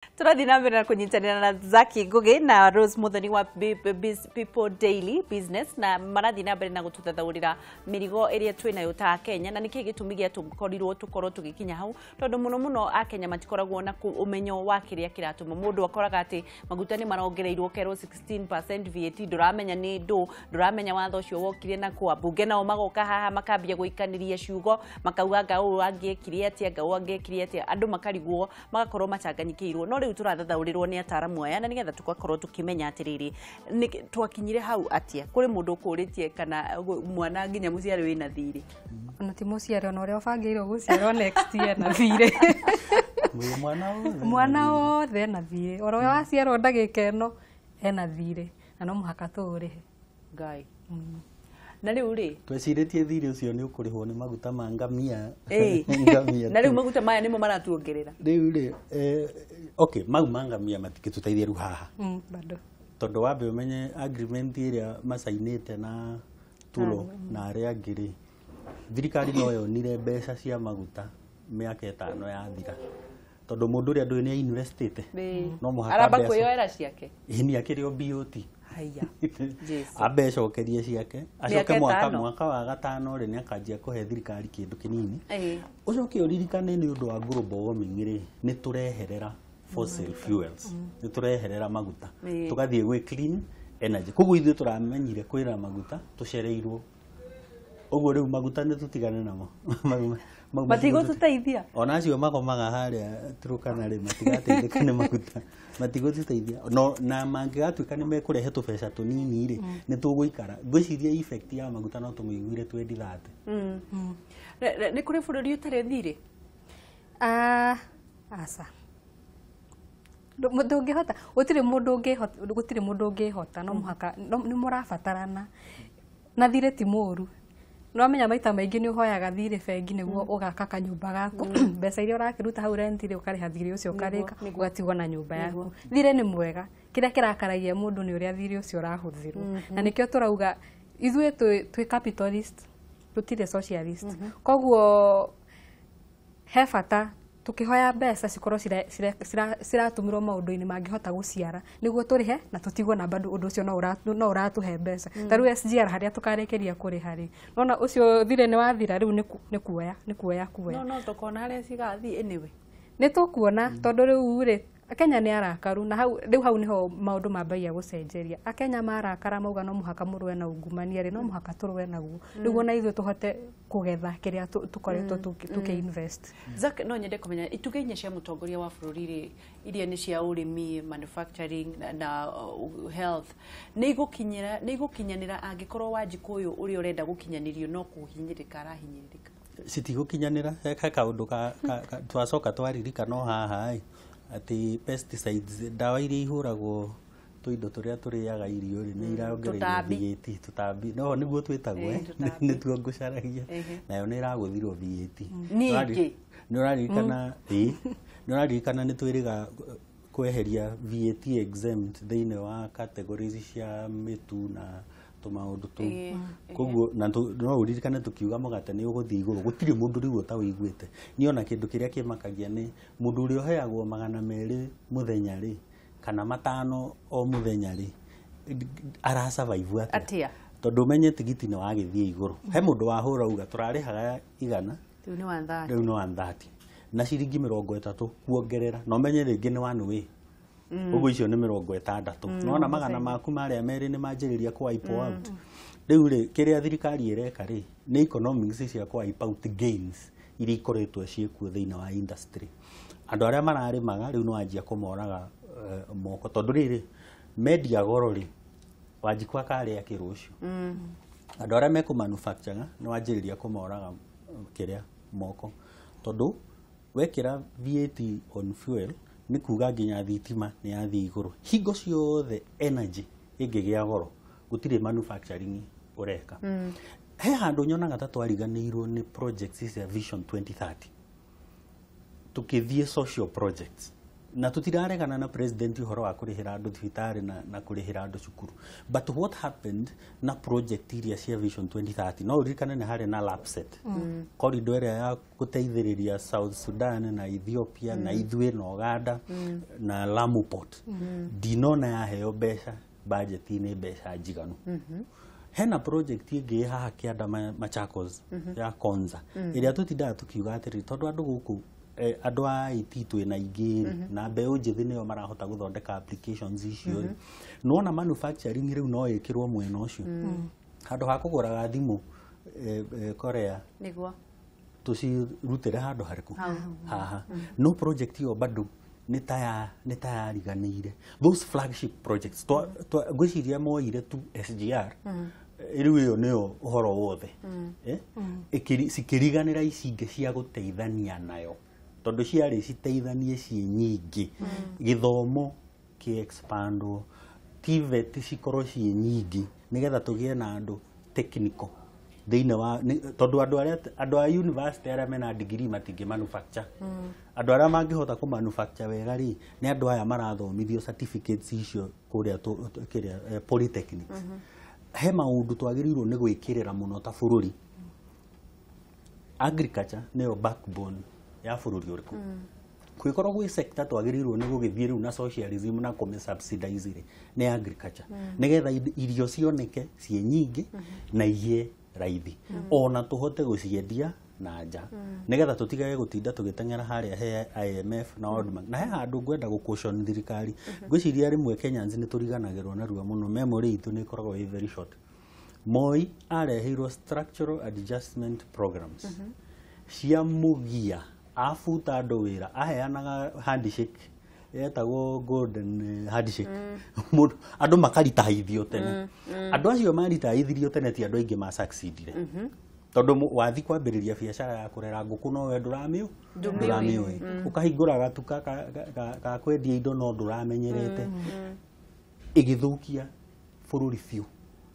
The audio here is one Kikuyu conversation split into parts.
Tũrathiĩ na mbere na kũnyitanĩra na Zaki Ngugi na Rose Muthoni wa People Daily Business, na marathiĩ na mbere na gũtũthathaũrĩra mĩrigo ĩrĩa twĩ nayo ta Kenya, na nĩkĩ gĩtũmi gĩa tũkorirwo tũkorwo tũgĩkinya hau, tondũ mũno mũno Akenya matikoragwo na ũmenyo wa kĩrĩa kĩratũma. Mũndũ akoraga atĩ maguta nĩ marongereirwo, kerwo 16% VAT, ndũramenya nĩ ndũ, ndũramenya watho ũcio wokire na kwa mbunge. Nao magoka haha makambia gũikanĩria ciugo, makauga nga ũũ angĩekire atĩa, nga ũũ angĩekire atĩa, andũ makarigwo, magakorwo macanganyikĩirwo. No rĩu tũrathathaũrĩrwo nĩ ataramu aya, na nĩgetha tũgakorwo tũkĩmenya atĩrĩrĩ, twakinyire hau atĩa. Kũrĩ mũndũ ũkũrĩtie kana mwana nginya mũciari wĩna thirĩ? Ona ti mũciari, ona ũrĩa ũbangĩirwo gũciarwo next year na thirĩ. Mwana wothe. Mwana wothe ena thirĩ, oro waciarwo ndagĩka ĩno ena thirĩ, na no mũhaka tũũrĩhe. Ngai, na rĩu rĩ, Twecirĩtie thirĩ ũcio nĩ ũkũrĩhwo nĩ maguta ma ngamia. Ngamia na rĩu maguta maya nĩmo maratuongerera. Rĩu rĩ, okay, mau ma ngamia matingĩtũteithia rĩu haha, Bado. Tondũ wambe ũmenye agreement ĩrĩa macainĩte na Tullow na arĩa angĩ rĩ, thirikari no yonire mbeca cia maguta mĩaka 5 yathira, tondũ mũndũ ũrĩa ndũĩ nĩ investĩte, no mũhaka aramba kwĩyoera ciake. Ĩĩ, nĩ akĩrĩ o BOT. Haya. Jesu. Ambe acokerie ciake, acoke Mĩaka mwaka 5. Mwaka wa gatano rĩ, nĩ akanjia kũhe thirikari kĩndũ kĩnini. Ũcoke ũririkane nĩ ũndũ wa global warming rĩ, nĩ tũreherera fossil fuels, nĩ tũreherera maguta, tũgathiĩ gwĩ clean energy. Koguo ithuĩ tũramenyire kwĩra maguta tũcereirwo ũguo. Rĩu maguta nĩ tũtigane namo. Mau Matigũtũteithia. Ona acio magomaga harĩa Turukana rĩ, matigateithĩka nĩ maguta, matigũtũteithia. No na mangĩgatuĩka nĩ mekũrehe tũbeca tũnini rĩ, nĩ tũgũikara. Ngwĩciria effect ya maguta no tũmĩiguire 2030. Nĩ kũrĩ bũrũri ũtarĩ thirĩ? Ah, aca. Ndũngĩhota, gũtirĩ mũndũ ũngĩhota, gũtirĩ mũndũ ũngĩhota. No mũhaka nĩ mũrabatarana, na thirĩ ti mũru. Nĩwamenya maita maingĩ nĩ ũhoyaga thirĩ bengi nĩguo ũgaka kanyũmba gaku. Mbeca iria ũrakĩruta hau rent rĩ, ũkarĩha thirĩ ũcio, ũkarĩka, ũgatigwo na nyũmba yaku. Thirĩ nĩ mwega. Kĩrĩa kĩrakaragia mũndũ nĩ ũrĩa thirĩ ũcio ũrahũthĩrwo, na nĩkĩo tũrauga ithuĩ twĩ capitalist, tũtirĩ socialist. Koguo he bata tukĩhoya mbeca cikorwo ciratũmĩrwo maũndũ-inĩ mangĩhota gũciara nĩguo tũrĩhe na tũtigwo na bado ũndũ ũcio no ũratũhe mbeca. Ta rĩu SGR harĩa tũkarĩkĩria kũrĩha rĩ, nona ũcio thirĩ nĩ wathira. Rĩu nĩ kuoya kuoya. No tũkona harĩa cigathiĩ anyway. Nĩ tũkuona, tondũ rĩu rĩ, Kenya nĩ arakaru, na hau rĩu hau nĩho maũndũ mambagia gũcenjeria. Akenya marakara mauga no mũhaka mũrũe na ungumania rĩ, no mũhaka tũrũe naguo nĩguo na ithuĩ tũhote kũgetha kĩrĩa tũkoretwo tũkĩ-invest. Zack, no nyende kũmenya itugĩ inya cia mũtongoria wa bũrũri rĩ, iria nĩ cia ũrĩmi, manufacturing na health, nĩ igũkinyanĩra angĩkorwo Wanjikũ ũyũ ũrĩa ũrenda gũkinyanĩrio no kũhinyĩrĩka arahinyĩrĩrĩka? Citigũkinyanĩra. He kaũndũ twacoka twaririkana o haha ĩ, atĩ pesticides, ndawa iria ihũragwo tũindo tũrĩa tũrĩaga irio rĩ, nĩ irongereirwo Tũtambi. VAT. Tũtambi no nĩguo twĩtagwo, Tũtambi. Nĩtuo ngũcaragia. Nayo nĩ ĩragũthirwo VAT. Ningĩ? Nĩ ũraririkana, ĩĩ, nĩ ũraririkana nĩ twĩrĩga kweheria VAT exempt thĩinĩ wa categories cia mĩtu na tũmaũndũ tũu. Koguo na no ũririkane tũkiuga mũgate nĩ ũgũthiĩ igũrũ, gũtirĩ mũndũ rĩu ũtawĩiguĩte. Niĩ ona kĩndũ kĩrĩa kĩmakagia nĩ mũndũ ũrĩa ũheagwo 200 mũthenya rĩ, kana 500 o mũthenya rĩ, ara survive atĩa? Atĩa? Tondũ ũmenye tigiti nĩ wagĩthiĩ igũrũ. He mũndũ wahũra uga tũrarĩhaga 100, Rĩu nĩ 130. Rĩu nĩ 130 na ciringi 30 kuongerera, na ũmenye rĩngĩ nĩ one way, ũguo icio nĩ 60. Nona magana maku marĩa merĩ nĩ manjĩrĩria kũ wipe out. Rĩu rĩ, kĩrĩa thirikari ĩreka rĩ, nĩ economics cia kũ wipe out gains iria ikoretwo ciĩkuo thĩinĩ wa industry. Andũ arĩa mararĩmaga rĩu nĩ wanjia kũmoraga moko, tondũ rĩrĩ mendia goro rĩ, Wanjikũ akarĩa kĩ rũciũ? Andũ arĩa mekũ manufacture nĩ wanjĩrĩria kũmoraga kĩrĩa moko, tondũ wekĩra VAT on fuel nĩ kuga nginya thitima nĩ yathiĩ igũrũ. Hingo ciothe energy ĩngĩgĩa goro, gũtirĩ manufacturing ũreka. He handũ nyonaga ta twariganĩirwo nĩ projects cia Vision 2030, tũkĩthiĩ social projects. Na tutiraregana na president uhoro wa kurihira andu thibitarĩ na kurihira andu cukuru, but what happened na project iria cia Vision 2030? No uririkane nĩ harĩ na LAPSSET corridor ĩrĩa ya gũteithĩrĩria South Sudan na Ethiopia na ithuĩ na Uganda na Lamu Port. Ndinona yaheo mbeca budget-inĩ, mbeca njiganu. Hena project ĩngĩ ĩ haha kĩanda Machakos ya Konza, ĩrĩa tũtindaga tũkiuga atĩrĩrĩ, tondũ andũ gũkũ andũ a IT twĩna aingĩ rĩ, na mbeũ njĩthĩ nĩo marahota gũthondeka applications icio rĩ. Nĩwona manufacturing rĩu no ĩkĩrwo mwena ũcio, handũ ha kũgũraga thimũ Korea, tũcirutĩre handũ harĩkũ? Haha. No project ĩyo bado nĩ ta yariganĩire those flagship projects. Ngwĩciria moire tu SGR, rĩu ĩyo nĩyo ũhoro wothe. Cikĩriganĩra ici ingĩ cia gũteithania nayo, tondũ ciarĩ citeithanie ciĩ nyingĩ. Gĩthomo kĩ expandwo, TVET cikorwo ciĩ nyingĩ, nĩgetha tũgĩe na andũ technical thĩinĩ wa tondũ andũ arĩa andũ a university arĩa mena degree matingĩ manufacture. Andũ arĩa mangĩhota kũ manufacture wega rĩ, nĩ andũ aya marathomithio certificates icio kũrĩa kĩrĩa polytechnics. He maũndũ twagĩrĩirwo nĩ gwĩkĩrĩra mũno ta bũrũri. Agriculture nĩyo backbone ya bũrũri ũrĩkũ. Kwĩkorwo gwĩ sector twagĩrĩirwo nĩ gũgĩthiĩ rĩu na socialism na kũmĩ subsidize rĩ, nĩ agriculture, nĩgetha irio cioneke ciĩ nyingĩ na igĩe raithi, ona tũhote gũciendia na nja, nĩgetha tũtigage gũtinda tũgĩteng'era harĩa he IMF na World Bank. Na he handũ ngwenda gũcaution thirikari. Ngwĩciria rĩmwe Kenyans nĩ tũriganagĩrwo narua mũno, memory itũ nĩ ĩkoragwo ĩ very short. Moi areheirwo structural adjustment programs cia mũgia, abuta andũ wĩra, aheanaga handshake yetagwo golden handshake. Mũndũ andũ makaritaithio tene. Andũ acio maritaithirio tene ti andũ aingĩ ma succeedire, tondũ wathi kwambĩrĩria biacara ya kũrera ngũkũ no we ndũramĩũ ndũramĩũĩ, ũkahingũra gatuka ka kwendia indo no ndũramenyerete. Ĩgĩthũkia bũrũri biũ,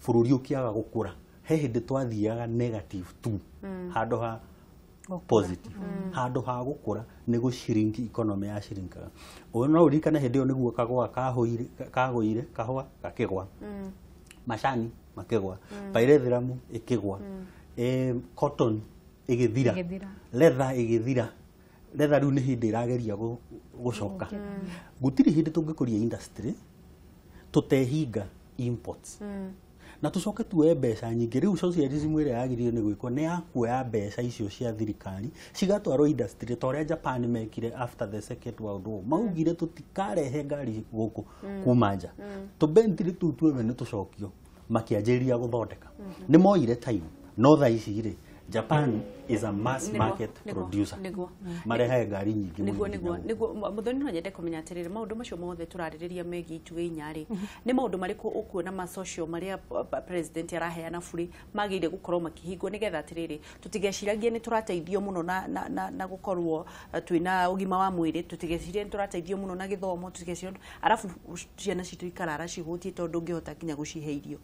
bũrũri ũkĩaga gũkũra. He hĩndĩ twathiaga negative tu handũ ha positive. Handũ ha gũkũra nĩ gũ shrink, economy ya shrinkaga. Ũyũ no ũririkane hĩndĩ ĩyo nĩguo kagũa kahũire, kagũire kahũa gakĩgwa, macani makĩgwa, pyrethrum ĩkĩgwa, cotton ĩgĩthira, Ĩgĩthira. Leather ĩgĩthira. Leather rĩu nĩ hĩndĩ ĩrageria gũcoka. Gũtirĩ hĩndĩ tũngĩkũria industry tũtehinga imports na tũcoke tuoye mbeca nyingĩ. Rĩu socialism ĩrĩa yagĩrĩire nĩ gwĩkwo nĩ ya kuoya mbeca icio cia thirikari cigatwarwo industry, ta ũrĩa Japan mekire after the Second World War. Maugire tũtikarehe ngari gũkũ kuma nja, tũbentiri tũu tuothe nĩ tũcokio. Makĩanjĩrĩria gũthondeka. Nĩ moire time, no thaa ici rĩ, Japan is a mass market producer. Marehaga ngari nyingĩ mũno Niguo. nginya Niguo. gũkũ. Niguo, Muthoni, no nyende kũmenya atĩrĩrĩ, maũndũ macio mothe tũrarĩrĩria megiĩ itugĩ inya rĩ, nĩ maũndũ marĩkũ ũkuona ma social marĩa president araheana bũrĩ magĩrĩire gũkorwo makĩhingwo, nĩgetha atĩrĩrĩ tũtigeciragie nĩ tũrateithio mũno na gũkorwo twĩna ũgima wa mwĩrĩ, tũtigecirie nĩ tũrateithio mũno na gĩthomo, tũtigecirie arabu ciana citũ ikarara cihũtiĩ tondũ ndũngĩhota nginya gũcihe irio?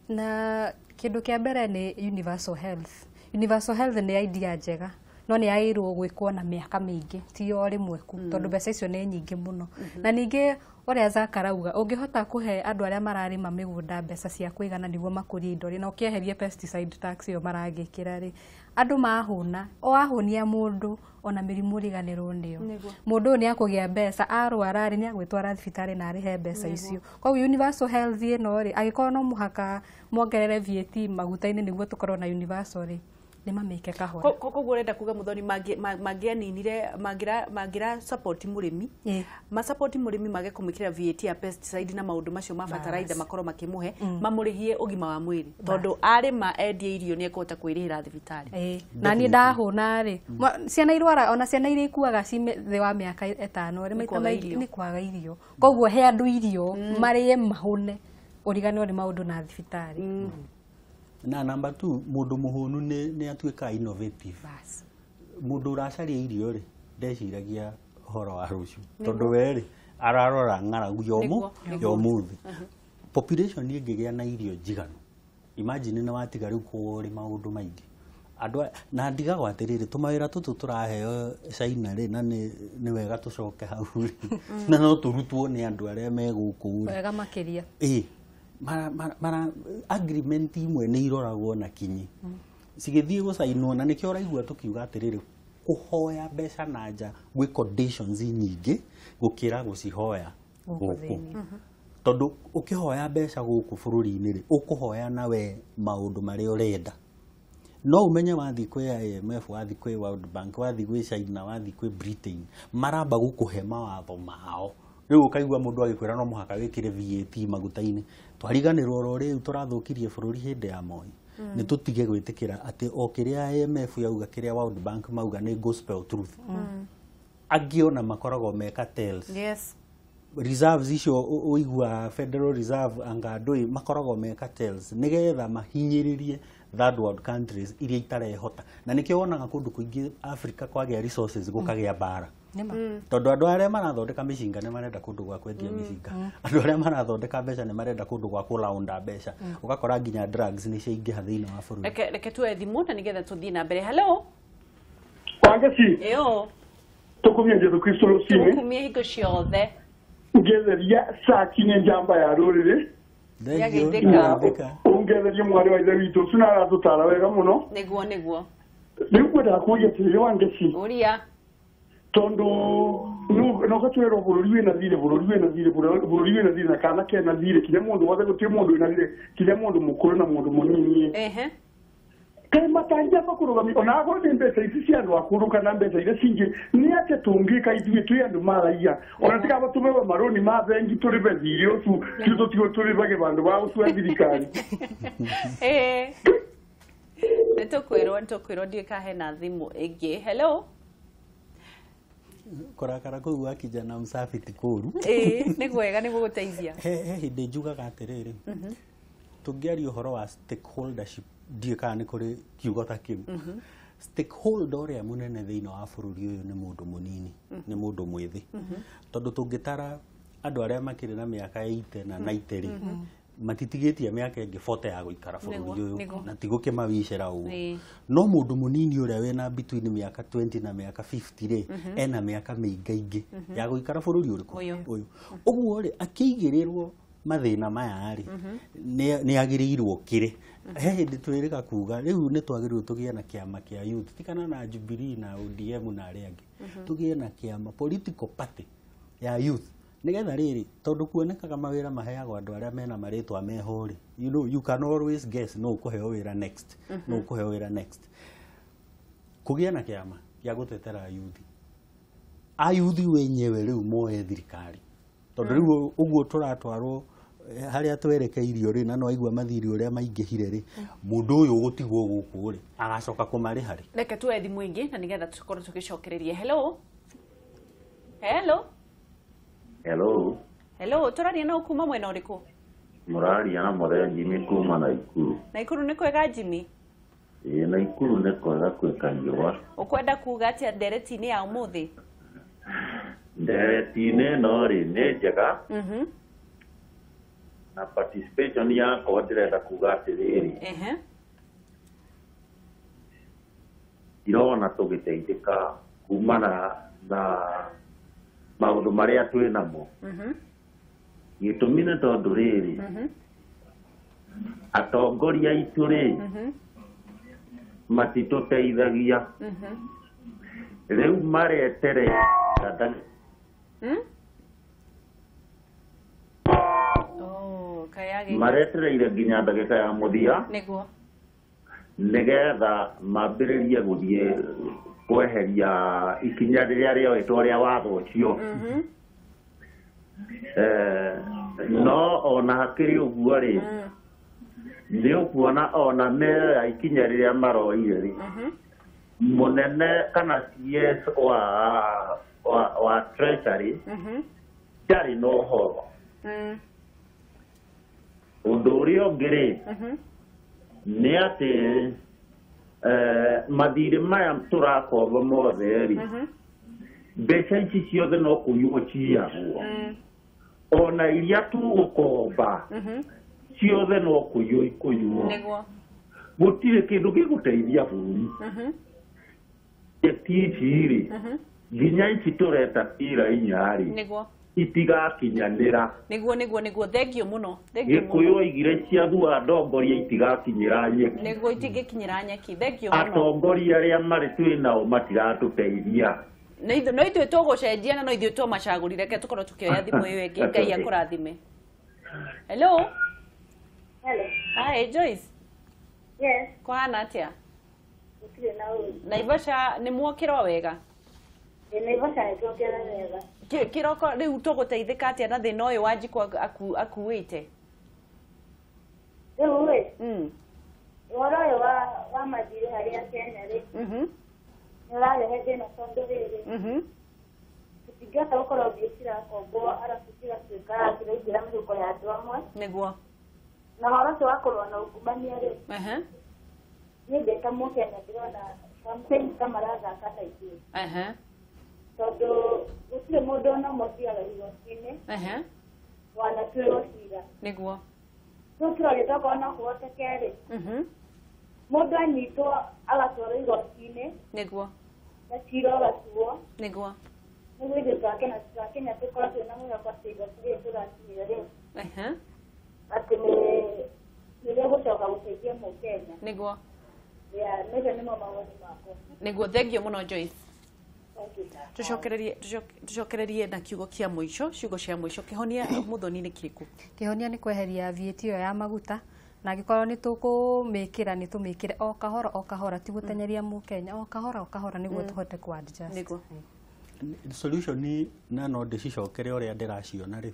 Na kĩndũ kĩa mbere nĩ universal health. Universal health nĩ idea njega, no nĩ yagĩrĩirwo gwĩkwo na mĩaka mĩingĩ, ti o rĩmwe ku, tondũ mbeca icio nĩ nyingĩ mũno. Na ningĩ ũrĩa Zaka arauga, ũngĩhota kũhe andũ arĩa mararĩma mĩgũnda mbeca cia kũigana nĩguo makũrie indo rĩ, na ũkĩeherie pesticide tax ĩyo maragĩkĩra rĩ, andũ mahũna, o wahũnia mũndũ ona mĩrimũ riganĩrwo nĩyo. Mũndũ ũyũ nĩ akũgĩa mbeca, arwara rĩ, nĩ agwĩtwara thibitarĩ na arĩhe mbeca icio. Koguo universal health ĩno rĩ, angĩkorwo no mũhaka mongerere VAT maguta-inĩ nĩguo tũkorwo na universal rĩ, nĩ mamĩke kahora. Koguo ũrenda kuga, Muthoni, mangĩaninire mangira support mũrĩmi, ma support mũrĩmi mage kũmwĩkĩra VAT ya pesticide na maũndũ macio ma bataraitha, makorwo makĩmũhe, mamũrĩhie ũgima wa mwĩrĩ, tondũ arĩma endie irio nĩ ekũhota kwĩrĩhĩra thibitarĩ. Ĩĩ. Na niĩ ndahũna rĩ, ciana irwara, ona ciana iria ikuaga ci thĩ wa mĩaka 5 rĩ, maita kwaga maingĩ irio. Nĩ kwaga irio. Koguo he andũ irio marĩe mahũne, ũriganĩrwo nĩ maũndũ na thibitarĩ. Na number two, mũndũ mũhũnu nĩ atuĩkaga innovative. Bas. Mũndũ ũracaria irio rĩ, ndeciragia ũhoro wa rũciũ, tondũ we rĩ, ararora ng'aragu ya Nĩguo. ya ũmũthĩ. Population ĩngĩgĩa na irio njiganu, imagine nĩ watiga rĩu kũworĩ maũndũ maingĩ. Andũ na ndigagwo atĩrĩrĩ, tũmawĩra tũtũ tũraheo China rĩ, na nĩ wega tũcoke hau rĩ, na no tũrutwo nĩ andũ arĩa me gũkũ rĩ. Wega makĩria. Ĩĩ, mara agreement imwe nĩ iroragwo na kinyi cigĩthiĩ gũcainwo, na nĩkĩo ũraigua tũkiuga atĩrĩrĩ, kũhoya mbeca na nja gwĩ conditions nyingĩ gũkĩra gũcihoya gũkũ. Tondũ ũkĩhoya mbeca gũkũ bũrũri-inĩ rĩ, ũkũhoya na we maũndũ marĩa ũrenda. No umenye wathiĩ kwĩ IMF, wathiĩ kwĩ World Bank, wathiĩ gwĩ China, wathiĩ kwĩ Britain, maramba gũkũhe mawatho mao. Rĩu ũkaigua mũndũ agĩkwĩra no mũhaka wĩkĩre VAT maguta-inĩ. Twariganĩrwo oro rĩu tũrathũkirie bũrũri hĩndĩ ya Moi. Nĩ tũtige gwĩtĩkĩra atĩ o kĩrĩa IMF yauga, kĩrĩa World Bank mauga nĩ gospel truth. Angĩ ona makoragwo me cartels. Yes. Reserves icio ũiguaga Federal Reserve anga ndũĩ makoragwo me cartels nĩgetha mahinyĩrĩrie third world countries iria itarehota, na nĩkĩo wonaga kũndũ kũingĩ Africa kwagĩa resources gũkagĩa mbara. Tondũ andũ arĩa marathondeka mĩcinga nĩ marenda kũndũ gwa kwendia mĩcinga, andũ arĩa marathondeka mbeca nĩ marenda kũndũ gwa kũlaunda mbeca, ũgakora nginya drugs nĩ ciaingĩha thĩinĩ wa bũrũri. Reke tuoe thimũ na nĩgetha tũthiĩ na mbere. Hello. Wangeci. Ĩyo. Tũkumie Jesũ Kristo rũcinĩ. Tũkumie hingo ciothe. Ngetheria caki nĩ njamba ya rũrĩrĩ. Ungetherie mwarĩ wa ithe witũ ũcio na aratũtara wega mũno. Nĩguo nĩguo. Rĩu ngwendaga kũũria atĩrĩrĩ Wangeci. Ũria. Tondũ no gatwĩrwo bũrũri wĩna thirĩ, bũrũri wĩna thirĩ, bũrũri wĩna thirĩ, na kana kena thirĩ, kinya mũndũ wothe, gũtirĩ mũndũ wĩna thirĩ, kinya mũndũ mũkũrũ na mũndũ mũnini. Kaĩ matangĩamba kũrũgamia ona akorwo nĩ mbeca ici cia andũ akũrũ kana mbeca iria cingĩ, nĩ atĩa tũngĩka ithuĩ twĩ andũ maraia, ona tikaba tũbewe marũni ma bengi tũrĩbe thirĩ ũcio, tũtigwo tũrĩbage vandũ va gũcua thirikari. Nĩ tũkwĩrwo ndiũĩ kana hena thimũ ĩngĩ. Hello. Kũrakara kũu gwa kijana msafi ti kũũru. Ĩĩ, nĩ kwega, nĩ gũgũteithia. He hĩndĩ njugaga atĩrĩrĩ, tũngĩaria ũhoro wa stakeholdership, ndiũĩ kana nĩ kũrĩ kiugo ta kĩu. Stakeholder ũrĩa mũnene thĩinĩ wa bũrũri ũyũ nĩ mũndũ mũnini, nĩ mũndũ mwĩthĩ. Tondũ tũngĩtara andũ arĩa makĩrĩ na mĩaka 80 na 90 rĩ, matitigĩtie mĩaka ĩngĩ 40 ya gũikara bũrũri ũyũ, na ti gũkĩmawicĩra ũguo. No mũndũ mũnini ũrĩa wĩna between mĩaka 20 na mĩaka 50 rĩ, ena mĩaka mĩingaingĩ ya gũikara bũrũri ũrĩkũ ũyũ. Ũguo rĩ, akĩigĩrĩrwo mathĩna maya rĩ, nĩ agĩrĩirwo kĩrĩ. He hĩndĩ twĩrĩga kuga rĩu nĩ twagĩrĩirwo tũgĩe na kĩama kĩa youth, tikana na Jubilee na ODM na arĩa angĩ, tũgĩe na kĩama political party ya youth, nĩgetha rĩrĩ, tondũ kuonekaga mawĩra maheagwo andũ arĩa mena marĩtwa meho rĩ, you know, you can always guess no ũkũheo wĩra next, no ũkũheo wĩra next. Kũgĩa na kĩama gĩa gũtetera youth, a youth wenyewe rĩu moe thirikari, tondũ rĩu ũguo tũratwarwo harĩa twerekeirio rĩ, na no aigua mathiri ũrĩa maingĩhire rĩ, mũndũ ũyũ ũgũtigwo gũkũ rĩ, agacoka kũmarĩha rĩ. Reke tuoe thimũ ĩngĩ na nĩgetha tũkorwo tũgĩcokereria. Hello. Hello. Hello. Hello, tũraria na kuma mwena ũrĩkũ? Mũraria na Mũthee Jimmy kuma Naikuru. Naikuru nĩ kwega Jimmy? Ĩĩ, Naikuru nĩ kwega kwĩ kariũa. Ũkwenda kuga atĩa ndereti-inĩ ya ũmũthĩ? Ndereti-inĩ ĩno rĩ, nĩ njega. Na participation yakwa ndĩrenda kuga atĩrĩrĩ, ndĩrona tũgĩteithĩka kumana na maũndũ marĩa twĩ namo. Gĩtũmi nĩ tondũ rĩrĩ, atongoria aitũ rĩ, matitũteithagia. Rĩu maretere maretereire nginya ndagĩka ya mũthia nĩguo nĩgetha mambĩrĩrie gũthiĩ kweheria ikinya rĩrĩa rĩoetwo rĩa watho ũcio. No ona hakĩrĩ ũguo rĩ, nĩ ũkuona ona meoya ikinya rĩrĩa maroire rĩ, mũnene kana CS wa Treasury ndarĩ na ũhoro. Ũndũ ũrĩa ũngĩ rĩ, nĩ atĩ mathirĩ maya tũrakomba mothe rĩ, mbeca ici ciothe no kũiywo ciyagwo, ona iria tũgũkomba ciothe no kũiywo ikũiywo. Gũtirĩ kĩndũ gĩgũteithia bũrũri. Ti ici rĩ, nginya ici tũreta kira inya rĩ, nĩguo itigakinyanĩra. Nĩguo thank you mũno. Thank you mũno. Gĩkũyũ oigire ciathua ndongoria itigakinyĩra nyeki. Nĩguo itingĩkinyĩra nyeki. Thank you mũno. Atongoria arĩa marĩ twĩ nao matiratũteithia. No ithuĩ tũgũcenjia na no ithuĩ twamacagũrire. Reke tũkorwo tũkĩoya thimũ ĩyo ĩngĩ. Ngai akũrathime. Hello. Hello. Hi Joyce. Yes. Kũhana atĩa? Gũtirĩ na ũru. Naivasha nĩ mwokĩra wega? Ĩ, Naivasha nĩ twokĩra wega. Kĩroko rĩu tũgũteithĩka atĩa na thĩna ũyũ Wanjikũ akuĩte? Rĩu rĩ, ũhoro ũyũ wa mathirĩ harĩ Akenya rĩ, nĩ ũrarehe thĩna tondũ rĩrĩ, tũtingĩhota gũkorwo mbia cirakombwo arabu cigatuĩka ciraingĩra mĩhuko ya andũ amwe. Nĩguo. Na ũhoro ũcio wa kũrũa na ungumania rĩ, niĩ ndĩ ta Mũkenya ndĩrona campaign ta marathaka ta ithuĩ. Tondũ gũtirĩ mũndũ ona ũmwe ũthiaga igoti-inĩ wanatuĩrwo cira. Nĩguo. Rĩu kĩroria tokorwo no kũhoteke rĩ, mũndũ anyitwo agatwarwo igoti-inĩ. Nĩguo. Na cira ũgatuo. Nĩguo. Nĩguo ithuĩ twakenya tũkorwo twĩna mwĩhoko atĩ igoti rĩrĩ tũrakinyĩra rĩu, atĩ nĩ rĩgũcoka gũteithia Mũkenya. Nĩguo. Macio nĩmo mawoni makwa. Nĩguo, thank you mũno Joyce. Tũcokererie na kiugo kĩa mũico, ciugo cia mũico. Kĩhonia Muthoni nĩ kĩrĩkũ? Kĩhonia nĩ kweheria VAT ĩyo ya maguta, na angĩkorwo nĩ tũkũmĩkĩra nĩ tũmĩkĩre o kahora o kahora, ti gũtenyeria Mũkenya, o kahora o kahora nĩguo tũhote kũ adjust. Nĩguo. Solution na no ndĩcicokere ũrĩa ndĩraciona rĩ.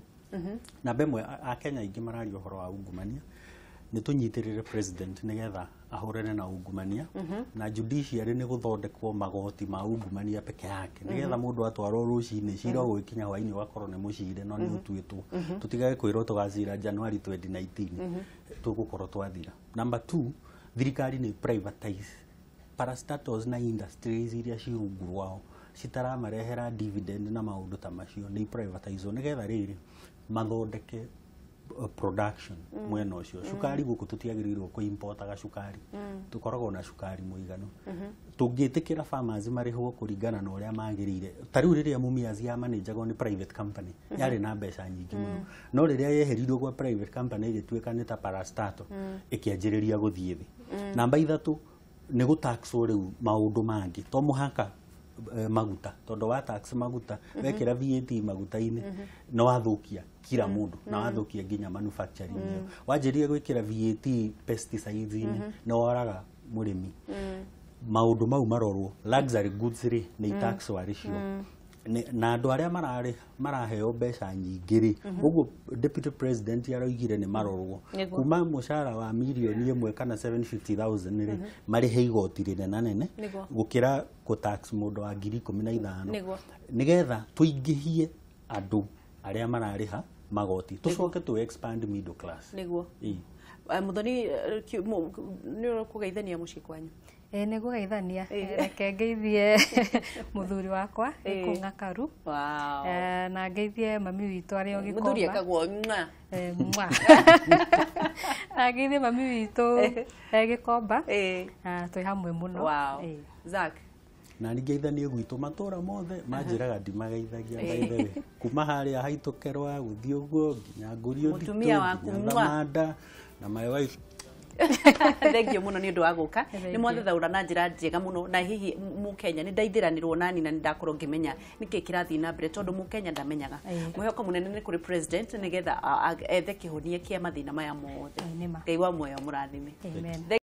Namba ĩmwe, Akenya aingĩ mararia ũhoro wa ungumania, nĩ tũnyitĩrĩre president nĩgetha ahũrane na ungumania, na judiciary nĩ gũthondekwo magoti ma ungumania peke yake nĩgetha mũndũ atwarwo rũcinĩ cira ũgĩkinya hwainĩ ũgakorwo nĩ mũcire no nĩ ũtuĩtwo. Tũtigage kwĩrwo tũgacira January 2019 tũgũkorwo twathira. Number 2, thirikari nĩ privatize parastatals na industries iria ci rungu rwao citaramarehera dividend na maũndũ ta macio, nĩ privatizwo nĩgetha rĩrĩ mathondeke production mwena ũcio. Cukari gũkũ tũtiagĩrĩirwo kũ-importaga cukari, tũkoragwo na cukari mũiganu. Tũngĩtĩkĩra farmers marĩhwo kũringana na ũrĩa magĩrĩire. Ta rĩu rĩrĩa Mumias yamanĩnjagwo nĩ private company yarĩ na mbeca nyingĩ mũno, no rĩrĩa yeherirwo gwa private company ĩgĩtuĩka nĩ ta parastatal ĩkĩanjĩrĩria gũthiĩ thĩ. Namba 3 nĩ gũtaxwo rĩu maũndũ mangĩ, to mũhaka maguta, tondũ wa tax maguta wekĩra VAT maguta-inĩ nĩ wathũkia kila mũndũ na wathũkia nginya manufacturing ĩyo. Wanjĩrĩria gwĩkĩra VAT pesticides-inĩ nĩ woraga mũrĩmi. Maũndũ mau marorwo. Luxury goods rĩ nĩ taxwo arĩ cio, na andũ arĩa maraheo mbeca nyingĩ rĩ, ũguo deputy president aroigire nĩ marorwo kuma mũcara wa mirioni 1 kana 750,000 rĩ, marĩhe igoti rĩnenanene gũkĩra kũ tax mũndũ wa 15,000, nĩgetha tũingĩhie andũ arĩa mararĩha magoti, tũcoke tũ expand middle class. Nĩguo. Muthoni, nĩ ũkũgeithania mũciĩ kwanyu? Ĩĩ nĩ ngũgeithania. Reke ngeithie mũthuri wakwa Gĩkũng'a Karu, na ngeithie mami witũ arĩ o Gĩkomba. Mũthuri ekagwo mwa. Mwa. Na ngeithie mami witũ Gĩkomba, twĩ hamwe mũno. Zack. Na nĩngeithanie gwitũ matũra mothe manjĩraga ndimageithagia by the way, kuma harĩa haitũkerwa gũthiĩ ũguo nginya Ngũriũ Nditũ nginya Thamanda na my wife. Thank you mũno nĩ ũndũ wa gũka. Nĩ mwathathaũra na njĩra njega mũno, na hihi Mũkenya nĩ ndaithĩranĩrwo nani na nĩ ndakorwo ngĩmenya nĩkĩ kĩrathiĩ na mbere, tondũ Mũkenya ndamenyaga. Mwĩhoko mũnene nĩ kũrĩ president nĩgetha ethe kĩhonia kĩa mathĩna maya mothe. Ngai wa muoyo mũrathime.